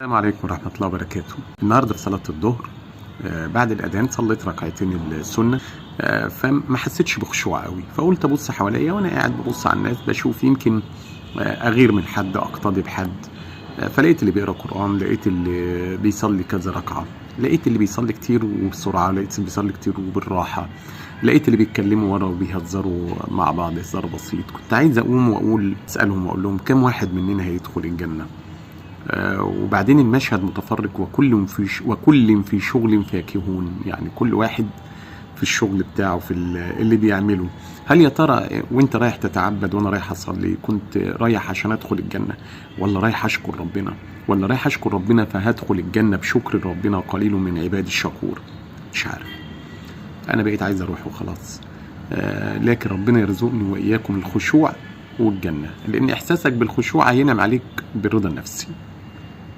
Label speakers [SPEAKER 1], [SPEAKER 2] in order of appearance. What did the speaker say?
[SPEAKER 1] السلام عليكم ورحمة الله وبركاته. النهاردة في صلاة الظهر، بعد الأذان صليت ركعتين السنة، فما حسيتش بخشوع قوي، فقلت أبص حواليا، وأنا قاعد ببص على الناس بشوف يمكن أغير من حد، أقتدي بحد. فلقيت اللي بيقرأ قرآن، لقيت اللي بيصلي كذا ركعة، لقيت اللي بيصلي كتير وبسرعة، لقيت اللي بيصلي كتير وبالراحة، لقيت اللي بيتكلموا ورا وبيهزروا مع بعض هزار بسيط. كنت عايز أقوم وأقول أسألهم وأقول لهم كم واحد مننا هيدخل الجنة؟ وبعدين المشهد متفرق، وكل في شغل فاكهون، يعني كل واحد في الشغل بتاعه، في اللي بيعمله. هل يا ترى وانت رايح تتعبد وانا رايح اصلي كنت رايح عشان ادخل الجنة، ولا رايح اشكر ربنا، ولا رايح اشكر ربنا فهدخل الجنة بشكر ربنا؟ قليل من عبادي الشكور. مش عارف، انا بقيت عايز اروح وخلاص. لكن ربنا يرزقني واياكم الخشوع والجنة، لان احساسك بالخشوع هينعم عليك بالرضا النفسي.